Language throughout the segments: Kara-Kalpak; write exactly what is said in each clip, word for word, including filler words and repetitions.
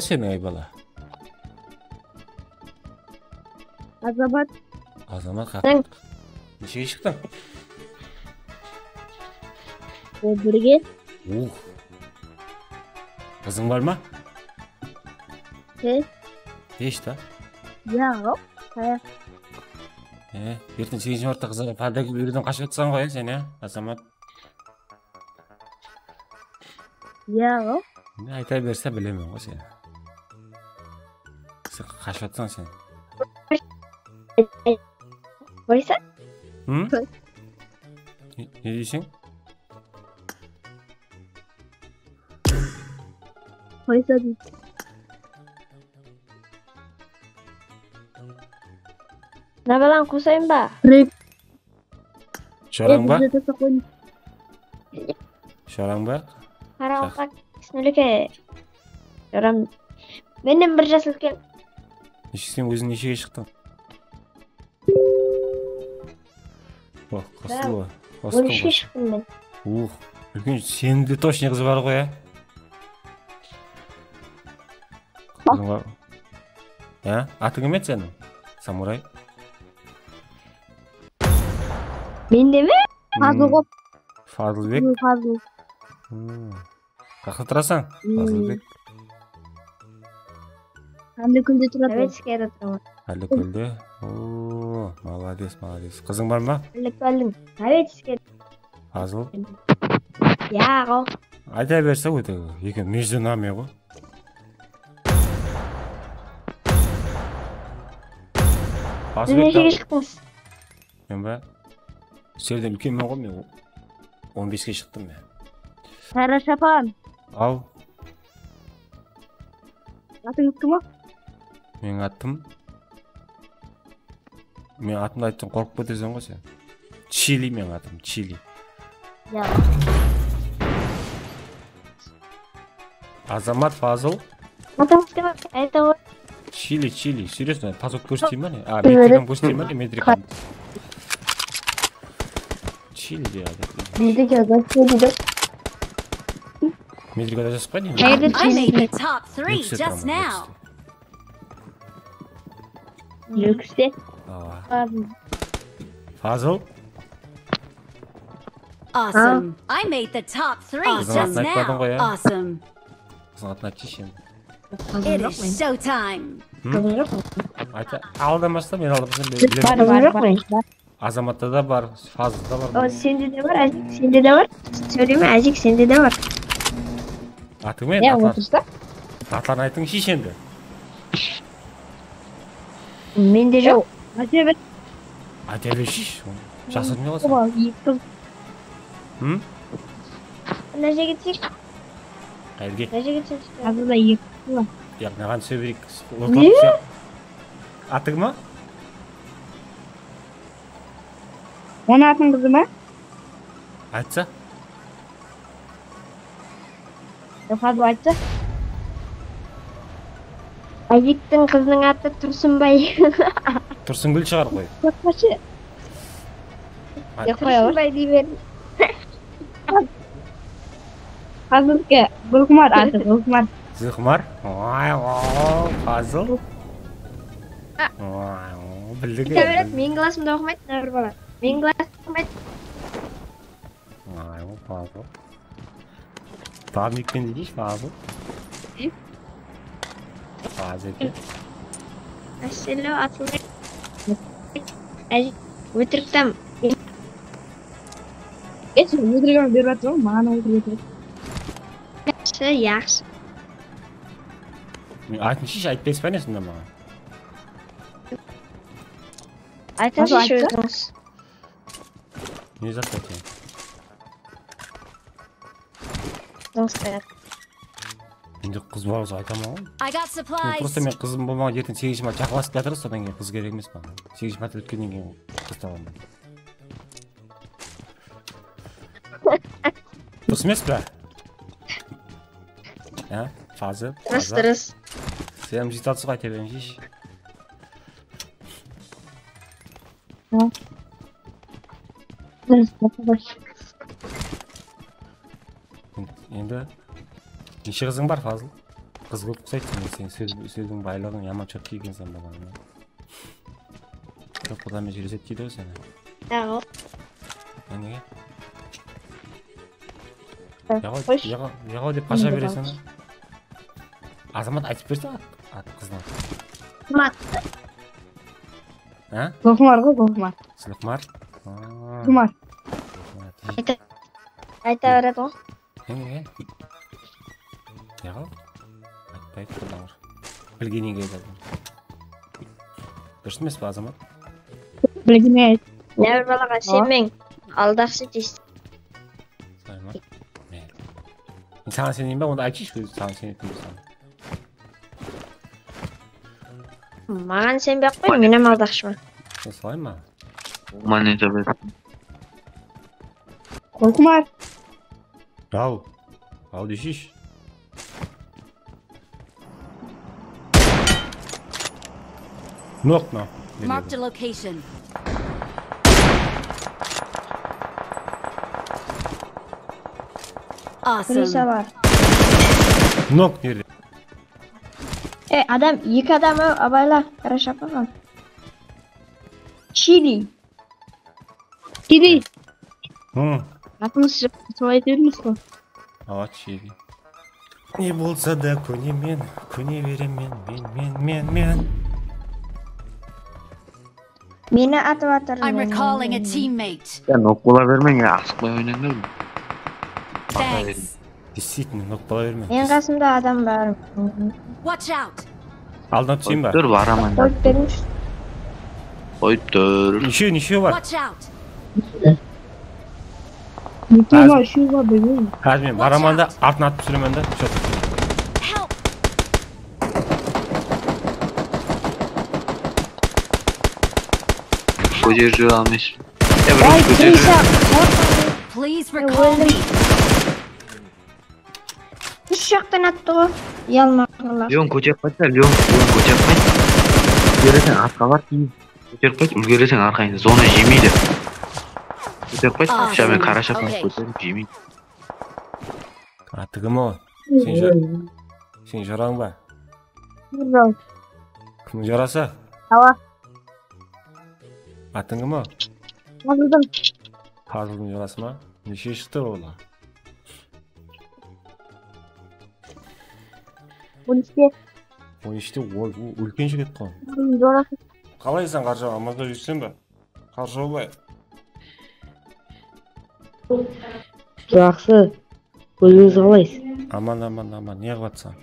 Seniń, ay bala? Azamat. Azamat, qaq. Neshege shıqtıń? Birge. Uh. Qızıń bar ma? He? Hesh ta? Yoq. He. E, erteń segizinshi martta qızlarǵa párda kiyip úylerden qashıp atırsań ǵoy, sen, ya, Azamat? Yoq. Ne ayta berse, bilemen ǵoy seni. Sen qashıp atsań sen. Qoysa? Hı? Ne, ne deyseń? Qoysa deydi. Mına balanı qosayın ba? Rep. Jorań ba? Bizde de soqoyın. Jorań ba? Qaraqalpaq Isnulike. Joram. Mennen bir jas úlken. Neshe, sen óziń neshege shıqtıń? Oh, qosıldı ǵoy. On úshke shıqtım men. Uh, úlken, sende tochno qız bar ǵoy, ya? Qızıń bar. Ya, atıń kim edi seniń? Samuray. Mende me? Fazıl ǵoy. Fazılbek. Fazıl. Hmm. Qayaqta turasań? Fazılbek. Qanlıkólde turaman. Sovetskiyada turaman. Qanlıkólde. Oo, malades, malades. Qızıń bar ma? Qanlıkóldiń Sovetskiy. Fazıl. Ya, ǵo. Ayta berse óte. Eken между нами ǵo. Siz neshege shıqtıńız? Men ba? Sizlerden úlkenmen ǵoy men. On beske shıqtım men. Qara shapan. Al. Atıńız kim o? Meniń atım. Men atımdı aytsam qorqıp keteseń ǵoy sen. Chili meniń atım, Chili. Ya. Azamat, Fazıl. Atıńız kim? Aytıń ǵoy. Chili, Chili. Серьёзно, pasok kórseteyin ba ne? A, metrikam kórseteyin ba ne? Metrikam. Chili de. Metrikada jazıp qoy deydi. Metrikada jazıp qoy deydi. Qayerde I made Chili? The top three just now. Lukste. Awa. Fazıl. Awesome. I made the top three just now. Awesome. Qızıń atın aytshı endi. It is show time. Ayta, aldamasın, men aldamasın, bilemen. Bar, bar, bar. Azamatta da bar, Fazılda da bar. O, sende de bar, Ázik, sende de bar. Sóyleme, Ázik, sende de bar. Atıń men, Ya, otırsa? Atların aytıńshı endi. Mende joq. Ayta ber. Ayta bershi, jasırmay alasań. Oba, eki qız. Hı? Mına jerge túseyik. Qayerge? Mına jerge túseyik. Házir de eki qız. Ya, mınaǵan túse bereyik. Ne? Atıń ma? Onı atın qızı ma? Aytsa. Házir aytsa. Ájiktiń qızınıń atı Tursınbay. Tursıngúl shıǵar ǵoy. Qoypashı. Qoya ber. Tursınbay dey ber. Fazılke, Gúlxumar atı, Gúlxumar. Gúlxumar? Oy, oy, Fazıl. Oy, oy, bildik. Ayta beredi, meniń klassımda oqımaydı mına bir bala. Meniń klassımda oqımaydı. Ay, o Fazıl. Tabipken deyshi, Fazıl. Fazıl eken. Ásselo, atılmay. Áy, ótirik tam. Esh, ótirigin berip atır ǵoy, maǵan ótirik. Yaqshı, yaqshı. Men aytıńshı, aytpayız ba ne sonda maǵan? Aytıńshı ózińiz. Ne zat aytayın? Mende qız bar bolsa aytaman ǵoy. I got supplies. Просто men qızım bolmaǵan, erteń segizinshi mart jaqınlasıp kiyatır, sodan keyin qız kerek emes maǵan. Segizinshi mart ótkennen keyin qız tabaman. Durıs emes pe? Ha? Fazıl? Durıs, durıs. Sen jeti altıs ayta berińshi. Endi neshe qızıń bar, Fazıl? Qız kóp uqsaydı sende, sen sóz, sózdiń baylıǵıń yaman chotki ekenseń balańa. Kóp qızlarmen júresedi deydi ǵoy seni. Yaǵo. Ne nege? Yaǵo, yaǵo, yaǵo dep qasha bereseń. Azamat aytıp berse at, at qızdan. Mat. Ha? Gohmar ǵoy, Gohmar. Silxmar? Gohmar. Gohmar. Ayta beredi ǵoy. Ne nege? Yaǵo. Aytpaydı bir dawır. Bilgenine aytadı. Durıs emes pe, Azamat? Bilgenine ayt. Nárbar balaǵa isenbeń. Aldaqshı deysiz. Sayma. Men. Saǵan iseneyim be? Onda aytshı, saǵan isenetuǵın bolsam. Maǵan isenbey-aq qoy, men hám aldaqshıman. Solay ma? Ulan ne tabesin. Gohmar. Al. Al deshish. Nok, nok. Marked a location. Krısa Awesome. Bar. Nok nerede? E, adam, eki adam, abayla, qara shapırǵan. Chili. Chili. Hı. Atımız solay aytıp bermez ǵoy. Awa, chili. Ne bolsa da kónemen, kóne beremen, men, men, men, men. Meni atıp atır. I'm recalling a teammate. Ya, nok bola bermeń ya, asıqpay oynańlar. Thanks. Действительно, nok bola bermeń. Meniń qasımda adam bar. Watch out. Aldına túseyin ba? Dur, baraman. Qoyıp berińshi. Qoyıp tur. Neshew, neshew bar? Watch out. Úlken bar, úshew bar, bilmeymen. Házir men baraman da, artına atıp túsiremen da. Shot. Help. Kóterip júre almaysız. Ya, bir Ay, kóterip Krısa. Please recall me. Úsh jaqtan attı ǵoy. Uyalmaǵanlar. Leon kóterip qaytsa, Leon, Leon kóterip qayt. Úlgereseń, artqa bar, keyin kóterip qayt, úlgereseń, arqayın zona jemeydi. Kóterip qayt, Awesome. Shamen qara shapırǵan Okay. Kóterip jemeydi. Atı kim o? Sen jor-, sen jorań ba? Kim jorası? Awa. Atıń kim o? Yazıldım. Fazıldıń jorası ma? Neshe shıqtı ola? On úshte. On úshte, oy, ú-, úlken jigit ǵoy. Jorası. Qalaysań, Qarjaw, amanda júrseń be? Qarjawbay. Jaqsı. Ózińiz qalaysız? Aman, aman, aman. Ne qılıp atsań?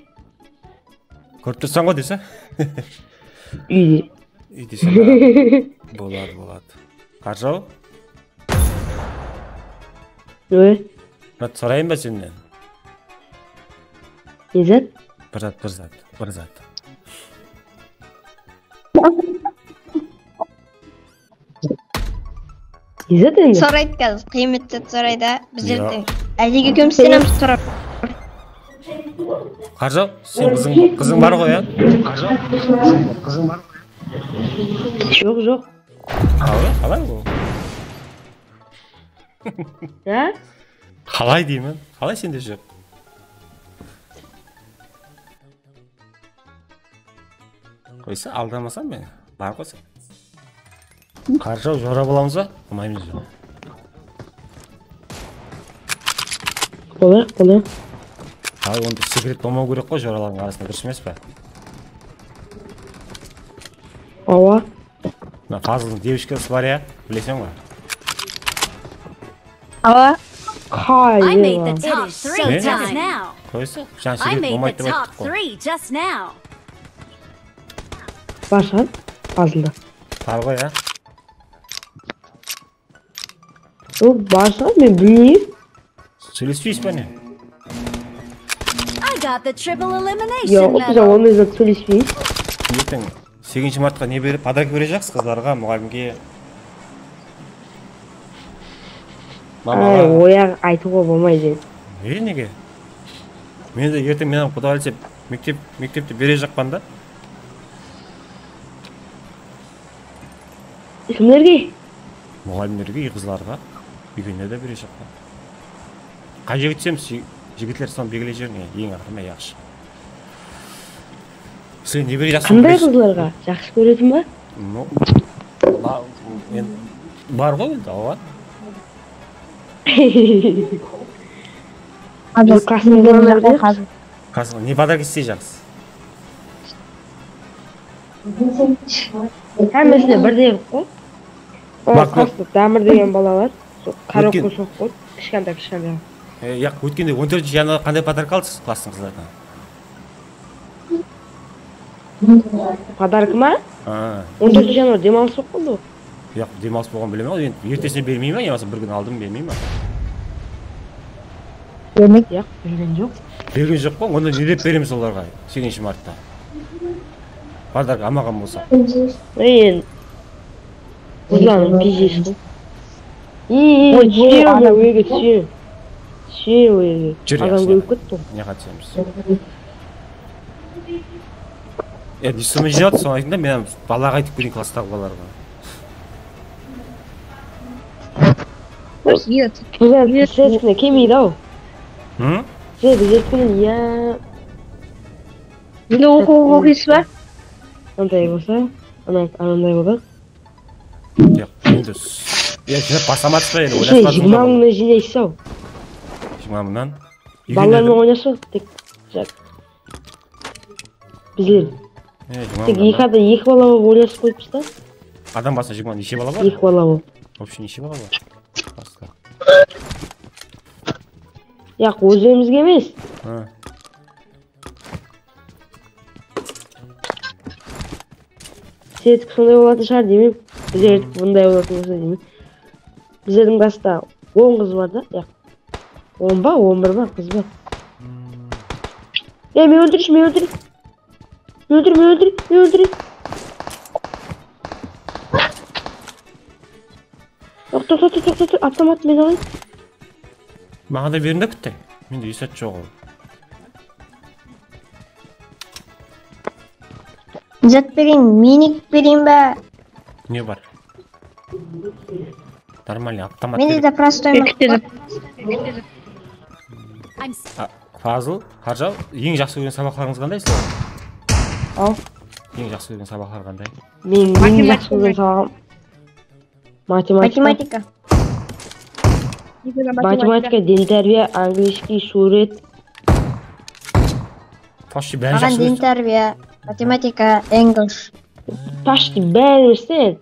Kórip tursań ǵoy dese. Úyde. Úyde sen. Boladı, boladı. Qarjaw? Oy. Murat, sorayın ba sennen? Ne zat? Bir zat, bir zat, bir zat. Ne zat endi? Soraydı házir, qıymet dep soraydı. Bizler Yoq. de. Áytege kómsenemiz sorap. Qarjaw, sen qızıń, qızıń bar ǵoy, ya? Joq, joq. Qalay, qalay ol? Ya? Qalay deymen? Qalay sende joq? Qoysa, aldamasam men. Bar ǵoy sen. Qarjaw, jora bolamız ba? Bolmaymız ba? Bolay, bolay. Ay, onda sekret bolmaw kerek ǵoy joralardıń arasında, durıs emes pe? Awa. Mına Fazıldıń devishkası bar ya, bileseń ba? Awa. Qay. I made the top three Ne? just now. Qoysa, jan I sekret made bolmaydı the dep top ayttıq ǵoy. Three just now. Bar shıǵar, Fazılda. Bar ǵoy, ya. Ol bar shıǵar, men bilmeymen. Sóylespeysiz ba ne? I got the triple elimination Yoq, biz medal. onday zat sóylespeymiz. Erteń segizinshi martqa ne berip, podarka berejaqsız qızlarǵa, muǵallimge? Ay, oyaq aytıwǵa bolmaydı. E, nege? Men de erteń men quda bilsem, mektep, mektepte berejaqpan da. Kimlerge? Muǵallimlerge, qızlarǵa, úygenlerge de berejaqpan. Qay jerge túsemiz, ji-, jigitler, sonı belgilep jiberiń, eń aqırı, yaqshı. Ne bere jaqsı. Qanday qızlarǵa? Jaqsı kóretin ba? No. La, endi bar ǵoy endi, awa. Házir klasımızda ne pодарок isteyjaqsız? Hámmesine birdey qılıp qoy. Ol klastıda Dámir degen bala bar. Sol qara qoshaq qoy. Kishkentay, kishkentay. E, yaq, ótkende on tórtinshi yanvarda qanday pодарок aldıńız klastıń qızlarına? Pодарок ma? Ha. On tórtinshi yanvar dem alıs bolıp qaldı ǵoy. Yaq, dem alıs bolǵanın bilemen ǵoy. Endi ertesine bermey ma, yamasa bir kún aldın bermey ma? Bermey. Yaq, bergen joq. Bergen joq pa? Onda ne dep beremiz olarǵa segizinshi martta? Pодарок almaǵan bolsa. Ey, Ruslan, pizdes ǵoy. Ey, ey, túsir, ol jerge túsir. Túsir ol jerge. Júr, adam kóbeyip ketti ǵoy. Ne qatısımız? Ya, ústime jıynadı, sonı ayttım da, men balaǵa aytıp keteyin, klasstaǵı balalarǵa. Ruslan, bizlerdikiler kelmeydi-aw. Hı? Bizlerdikiler, ya. Endi oqıw oqıysız ba? Anday bolsa, ana, ananday bolar. Yaq, endi s-, ya, jıynap baslamadıq pa endi, oynaspay jigirma mıńnan jıynaysız-aw. Jigirma mıńnan? Balalar menen oynaspa, tek, ja-, bizler. E, jigirma mıńnan. Tek eki adam, eki bala bolıp oynasıp qoyıppız da. Adam basına jigirma, neshe bala bar? Eki bala bolıp. Вообще neshe bala bar? Basqa. Yaq, ózlerimizge emes. Ha. Sendiki sonday bolatın shıǵar deymen. Bizlerdiki bunday bolatın bolsa deymen. Bizlerdiń klasta on qız bar da, yaq. On ba, on bir ba, qız ba? Ey, meni óltirshi, meni óltir. Meni óltir, meni óltir, meni óltir. Toqta, toqta, toqta, toqta, avtomat meni alayın. Maǵan da beriń da bitta. Mende esat joq ol. Zat bereyin, minik bereyin ba? Ne bar? Нормальный avtomat. Mende de prostoy. Fazıl, Harjal, eń jaqsı kórgen sabaqlarıńız qanday sizlerdiń? Al. Eń jaqsı kórgen sabaqlar qanday? Meniń eń jaqsı kórgen sabaǵım matematika. Matematika. Matematika, din tárbiya, angliyskiy, súwret. Почти bárin jaqsı kóresiz. Maǵan din tárbiya, matematika, English. Почти bárin sen.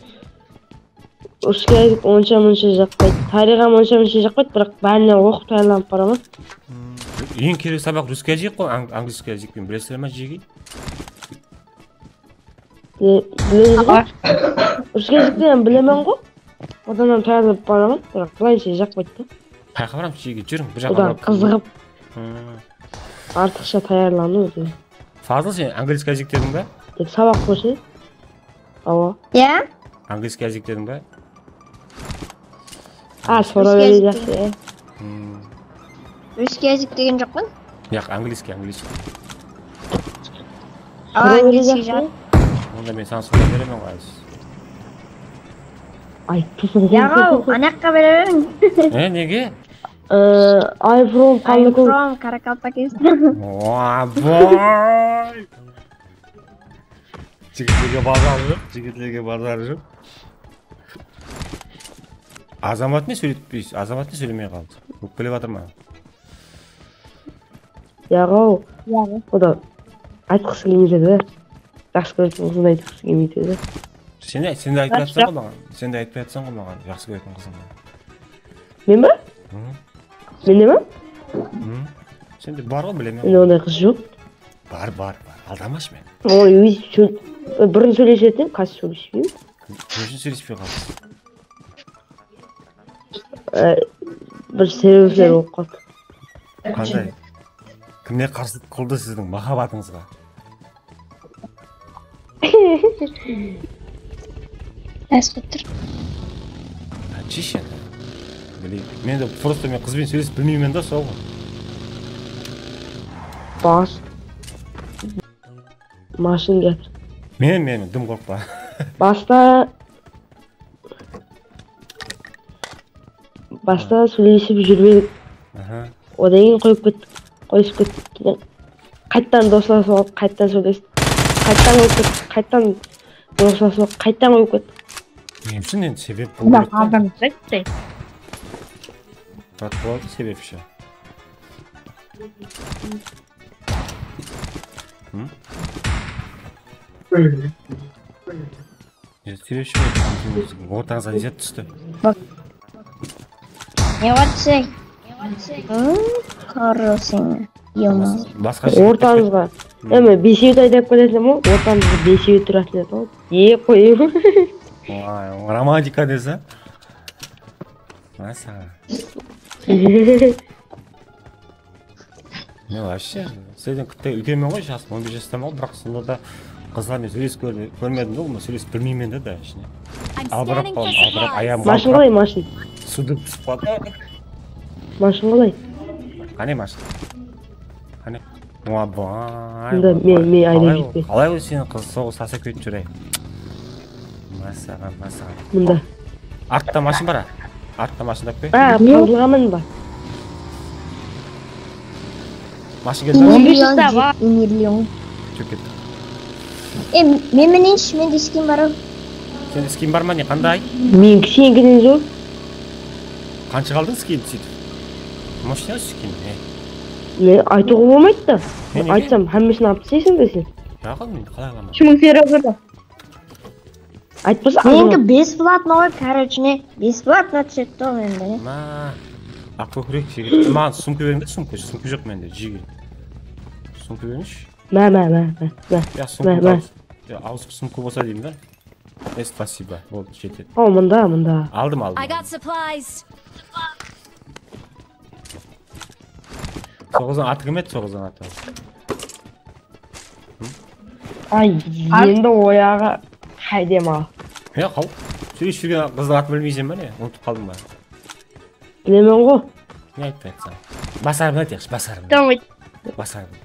Russkiy yazyk onsha-munsha jaqpaydı. Tariyxım onsha-munsha jaqpaydı, biraq bárinen oqıp tayarlanıp baraman. Eń kerek sabaq russkiy yazyk ǵoy, ang-, angliyskiy yazyk penen bilesizler ma, jigey? E, bilemiz ǵoy. Russkiy yazyk penen bilemen ǵoy. Odan hám tayarlanıp baraman, biraq bılayınsha jaqpaydı da. Qayaqqa baramız, jigey? Júriń, bir jaqqa barıp. Odan qızıǵıp. Artıqsha tayarlanıw. Fazıl, sen angliyskiy yazyk dediń ba? Tek sabaq bolsa. Awa. Ya? Angliyskiy yazyk dediń ba? A, sora bere jaqsı, ya. Russkiy yazyk degen joqpan? Yaq, angliyskiy, angliyskiy. Awa, angliyskiy jaqsı. Onda men saǵan sora beremen ǵoy. Ay, tusın. Yaǵaw, anaqqa bere beriń. E, nege? E, I'm from Qanlıkól. I'm from Karakalpakistan. Oa, boy! Jigitlerge bazar joq, jigitlerge bazar joq. Azamat ne sóyletpeysiz? Azamat ne sóylemey qaldı? Ókpelep atır ma? Yaǵaw. Yaǵaw. O da aytqısı kelmeydi de. Jaqsı kóretin qızın aytqısı kelmeydi de. Sen de, sen de aytpay atsań ǵoy maǵan. Sen de aytpay atsań ǵoy maǵan, jaqsı kóretin qızıńdı. Men ba? Hı. Mende ma? Hı. Sende bar ǵoy, bilemen. Mende onday qız joq. Bar, bar, bar. Aldamash meni. Oy, ózi só-, burın sóylesedi, házir sóylespeymen. Ne ushın sóylespey qaldıńız? E, bir sebepler bolıp qaldı. Qanday? Kimler qarsılıq qıldı siziń mahabbatıńızǵa? Jas bolıp tur. Chish endi. Bileyim. Men de prosto men qız benen sóylesip bilmeymen da, sol ǵoy. Bas. Mashın gel. Men, men, dım qorqpa. Basta. Basta sóylesip júrmedik. Aha. Odan keyin qoyıp kettik, qoyısıp kettik. Keyin qayttan doslasıp alıp, qayttan sóylestik. Qayttan qoyıp ket, qayttan. Doslasıp, qayttan qoyıp ket. Ne ushın endi sebep bul? Mına kerek ta. Adam qaytdı. Bak, boldı sebepshi. Hı? Ne sebepshi boldı? Ortańızǵa ne zat tústi? Bak. Ne var deseń? Hı, хороший. Yılmaz. Basqa jigit. Ortańızǵa. Hı. Eme, besewdi aydap keletin ǵoy, ortańızǵa besewi turatuǵın edi ǵoy. Ey, qoyıń. Vay, romantika dese. Masa. Ne вообще? Sizden kitte úlkenmen ǵoy, jasım on bes jastaman ǵoy, biraq sonda da qızlar menen sóylesip kór-, kórmedim de, onda sóylesip bilmeymen de, da, ishine. Albırap qalam, albırap, ayam. Mashın qalay, mashın? Suwdı pısıp qaldı. Mashın qalay? Qáne mashın? Qáne? Oa, bay, mında men, men aylanıp jetpey. Qalay ol seni qız soǵıs tasap ketip júr, ay? Masaǵan, masaǵan. Mında. Artta mashın bar, a? Artta mashın tap kel. A, qazılǵanman ba? Mashın keldi. On bes jasta bar. Jep ketti. E, men mineyinshi, mende skin bar-aw. Sende skin bar ma ne, qanday? Meniki senikinden zor. Qanshaǵa aldıń skindi sóytip? Moshnıy skin, e. Ne, aytıwǵa bolmaydı da. Aytsam, hámmesin alıp taslaysań da sen. Yaqın, men qalay alaman? Úsh mıń server. Aytpasa, meniki besplatno ǵoy, короче, ne? Besplatno túsedi ǵoy endi, ne? Ma, aq kókirek jigit. Maǵan sumka beriń de, sumka, sumka joq mende, jigit. Sumka berińshi. Ma, ma, ma, ma, ma. Ya, sumka. Ma, ma. Ya, awzıq sumka bolsa deyim da. E, спасибо. Boldı, jetedi. O, mında, mında. Aldım, aldım. I got supplies. Soǵızdan atı kim edi, soǵızdan atı? Ay, endi oyaǵı qaydem al. Ya, qaw. Sóylesip júrgen qızdıń atın bilmeyseń be ne? Umıtıp qaldıń ba? Bilemen ǵo. Ne ayttı aytsań? Basarımdı ayt, yaqshı, basarımdı. Tamam. Basarımdı.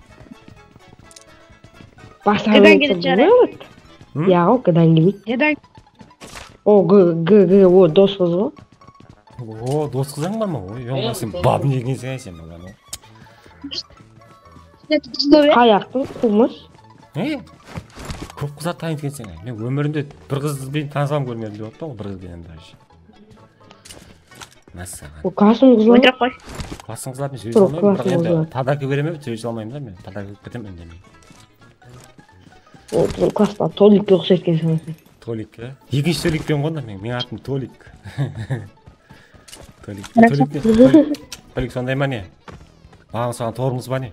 Basarımdı aytsam bolmay ǵoy. Hı? Ya, o, gıdan kelmeydi. Gıdan. O, g, g, g, o, dos qız ǵo. O, dos qızıń bar ma? Oy, yoq, sen babın ekenseń, ay, sen balanı. Qayaqtıń qumız? E? Kóp qızlar tanıydı ekenseń, ay. Men ómirimde bir qız benen tanısqanım kórmedim dep atırman ǵoy, bir qız benen даже. Masaǵan. O, klassıń qızları. Ótirip qoy. Klassıń qızları men sóylese almayman, biraq endi podarka beremen, sóylese almayman da men. Podarka berip ketemen, úndemeymen. O, biziń klassta Tolikke uqsaydı ekenseń sen. Tolik, e? Ekinshi Tolikpen ǵoy onda men. Meniń atım Tolik. Tolik. Tolik, Tolik, Tolik sonday ma ne? Maǵan uqsaǵan tormoz ba ne?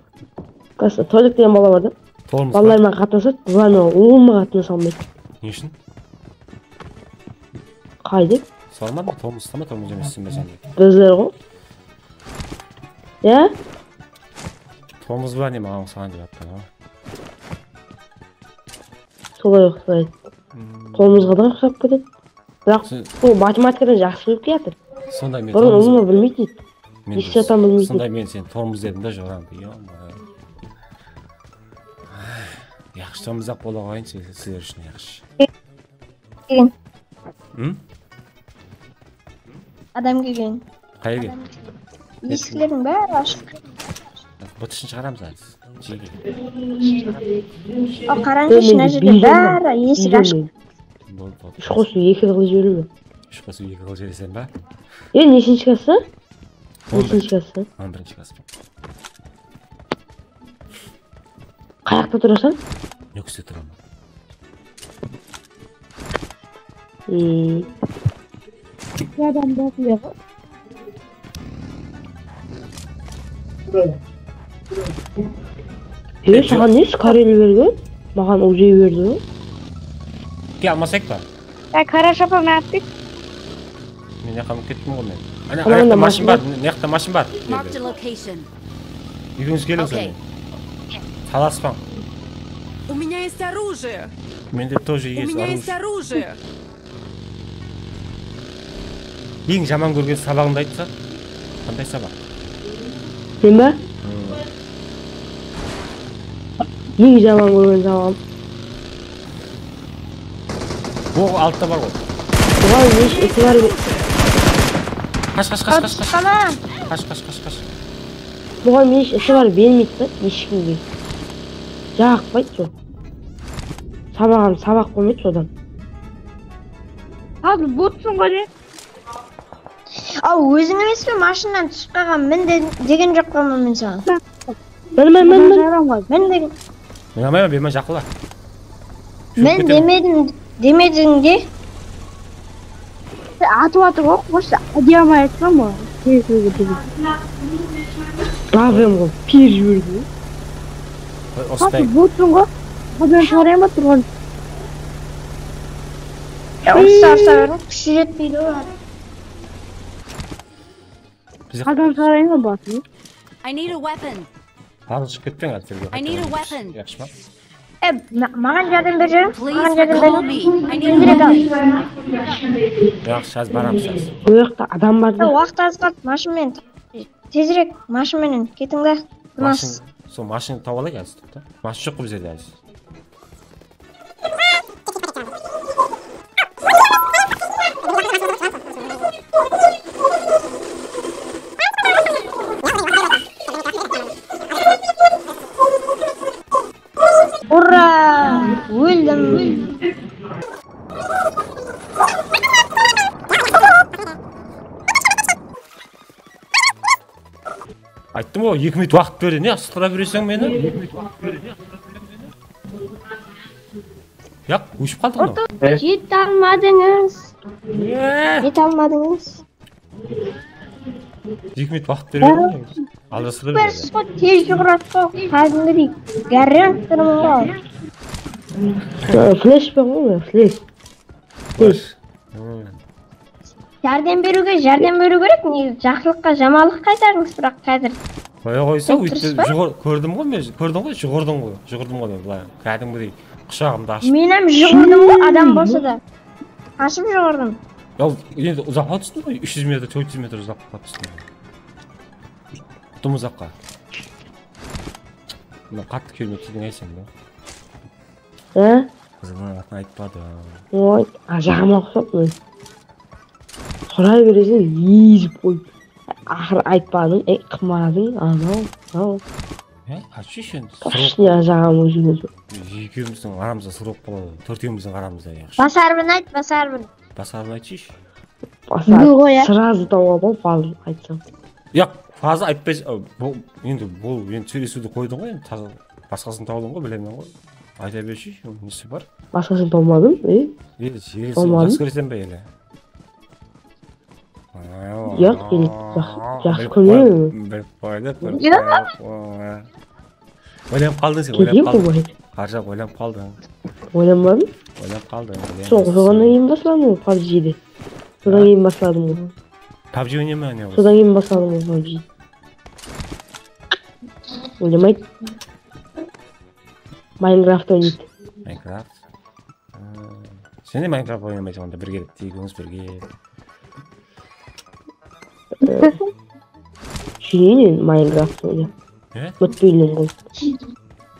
Klassta Tolik degen bala bar da. Tormoz ba? Balalar menen qatnasadı, balalar menen ulıwma qatnasa almaydı. Ne ushın? Qayda? Sormadım, tormoz usta ma, tormoz emes, sen be sen. Bizler ǵo. Ya? Tormoz ba ne, maǵan uqsaǵan dep atırman ǵoy. Solay uqsaydı. Hmm. Tormozǵa da uqsap ketedi. Biraq bul matematikadan jaqsı bilip kiyatır. Sonda men bur tormoz ulıwma bilmeydi. Men de hech zaten bilmeydi. Sonda men seni tormoz dedim da, jorańdı. Yaqshı, tormozlap bola qoyayın, sizler ushın yaqshı. Kelgen. Hı? Adam kelgen. Qayerge? Esiklerdiń bári ashıq. Bıtısın shıǵaramız házir. Jege. Al, qarańızshi, mına jerde bári esik ashıq. Boldı, boldı. Úsh qosıw eki qılıp jiberemen. Úsh qosıw eki qılıp jibereseń ba? E, neshinshi klassa? Neshinshi klassa? On birinshi klass. Qayaqta turasań? Nókiste turaman. Hmm. Eki adamdı oqıydı. E, saǵan ne, skarel bergen? Maǵan uzi berdi. Ke almasayıq pa? Ya, Karash apa, men attık. Men jaqqa minip kettim ǵoy men. Ana, ana, mashın bar, mına jaqta mashın bar. Marked a location. Úyińizge keliń sonda. Talaspań. У меня есть оружие. Mende тоже есть оружие. У меня есть оружие. Eń jaman kórgen sabaǵıńdı aytsa. Qanday sabaq? Men be? Hmm. Eń jaman kórgen sabaǵım. O, altta bar ǵoy. Buǵan ne ish itibar be-, qash, qash, qash, qash, qash. Qash, qash, qash, qash. Buǵan ne ish itibar bermeydi da, hesh kimge. Jaqpaydı sol. Sabaǵam sabaq qoymaydı sodan. Házir botsın ǵoy de. Aw, óziń emes pe mashinadan túsip qalǵan? Min de, degen joq pa men saǵan? Min, min, min, min. Jaram ǵoy. Min degen. Mına mına berme jaqınla. Min demedim, demediń de. Atıp atır ǵoy, qoshsa adiyama aytqan ǵoy. Tezligi degen. Lavem ǵoy, pir jiberdi. Osıday. Botsın ǵoy. Budan sorayın ba turǵan? Ya, usta, usta, kúshi jetpeydi ǵoy. Bize Adam sorayın ba basın? I need a weapon. Házir shıǵıp ketpeń házir. I need a weapon. Yaqshı ma? E, ma- maǵan járdem berjeńiz. Please Maǵan járdem recall berjeńiz. Me. I need a Tezirek al. weapon. Yaqshı, házir baramız házir. Bul jaqta adam bar Ya, da. waqıt az qaldı, mashın menen. Tezirek mashın menen ketiń da. Mashın, sol mashın tawıp alayıq házir. Mashın joq bizde házir. Ura! Óldim. Ayttım ǵoy, eki minut waqıt berdi. Ne asıqtıra bereseń meni? Yaq, óship qaldı ǵoy. Jete almadıńız. Jete almadıńız. Eki minut waqıt berip edim. Aldasıp Super sport tez juwıradı ǵoy, kádimgidey. Garant turman ǵoy. Flesh pa ǵoy, flesh. Flesh. Járdem beriwge járdem beriw kerek, ne jaqsılıqqa jamanlıq qaytarıńız, biraq házir. Qoya qoysa, Aytıp óytip turıs pa? juwır-, kórdim ǵoy men, kórdiń ǵoy, juwırdım ǵoy, juwırdım ǵoy men, bılay. Kádimgidey qushagımdı ashıp. Men hám juwırdım ǵoy, adam bolsa da. Ashıp juwırdım. Ya, endi uzaqqa tústim ǵoy, úsh júz metr, tórt júz metr uzaqqa tústim. Tım uzaqqa. Mına qattı kelmey keldiń ay sen de. Há? Qızıńnıń atın aytpadı. Oy, ajaǵıma uqsap men. Soray bereseń, ezip qoyıp. Aqırı aytpadıń, ey, qımadıń, anaw, anaw. Há, qashı sen? Toshniy ajaǵam ózim ózim. Ekewimizdiń aramızda srok boladı. Tórtewimizdiń aramızda yaqshı. Basarbin ayt, basarbin. Basarın aytshısh. Basar, srazı tawıp al, fazıl aytsam. Yaq, fazıl aytpaysa, bul, endi bul, endi sóylesiwdi qoydıń ǵoy, endi taza, basqasın tawdıń ǵoy, bilemen ǵoy. Ayta bershi, nesi bar? Basqasın tawmadım, e? Ele, ele, Tawmadım. Jaqsı kóresen be ele? Yaq, ele, jaqsı, jaqsı kórmemen. Bilip qoydı, Nege? Oylanıp qaldıń sen, oylanıp Keyingi qaldıń. qoyay. Qarjaq, oylanıp qaldıń. Oylanbadım. Oylanıp qaldıń. Soǵan keyin basladım ǵoy pabjidi. Sodan keyin basladım ǵoy. Pabji oynayma ne? Sodan keyin basladım ǵoy pabji. Oynamaydı. Minecraft oynaydı. Minecraft. Sen de Minecraft oynamaysań onda birge, tegiwińiz birge. Júreyin endi Minecraft oynap. Ne? Bitpeylen ǵoy.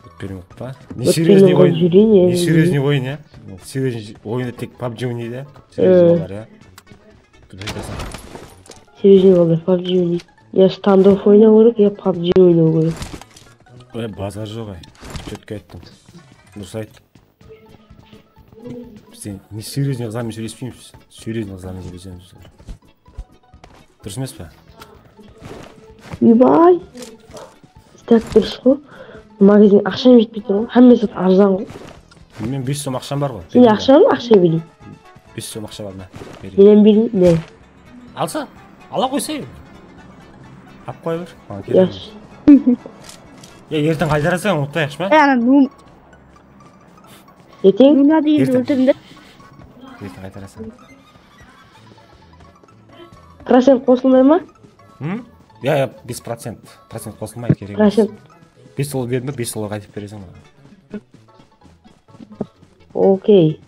Bitpeylen ba? Ne серьёзный oyın? Ne серьёзный oyın ya? Serьёzный oyında tek pabji oynaydı ya. Serьёzный balalar ya. Durıs aytasań. Serьёzный balalar pabji oynaydı. Ya standoff oynaw kerek, ya pabji oynaw kerek. Oy, bazar joq ay. Четко ayttım. Durıs ayttım. Sen ne серьёзный qızlarmen sóylespeymiz. Серьёзный qızlarmen sóylesemiz. Durıs emes pe? Uybay. Stat durıs ǵoy. Magazin aqsham jetpey tur ǵoy. Hámme zat arzan ǵoy. Men bes som aqsham bar ǵoy. Sende aqsha bar ma? Aqsha bereyin. Bes som aqsha bar ma? Men hám bereyin. Ne? Alsa, ala qoysay. Ap qoya ber. Maǵan Yaq. Kerek. Ya erteń qaytarasań, umıtpayıqshı ma? Ana, nun, Erteń? nuna deydi Erteń. Óltirdim de. Erteń qaytarasań. Procent qosılmay ma? Hı? Ya, ya, bes procent. Procent qosılmaydı, kerek emes. Procent. Bes dollar berdim be, bes dollar qaytıp bereseń maǵan. Okey.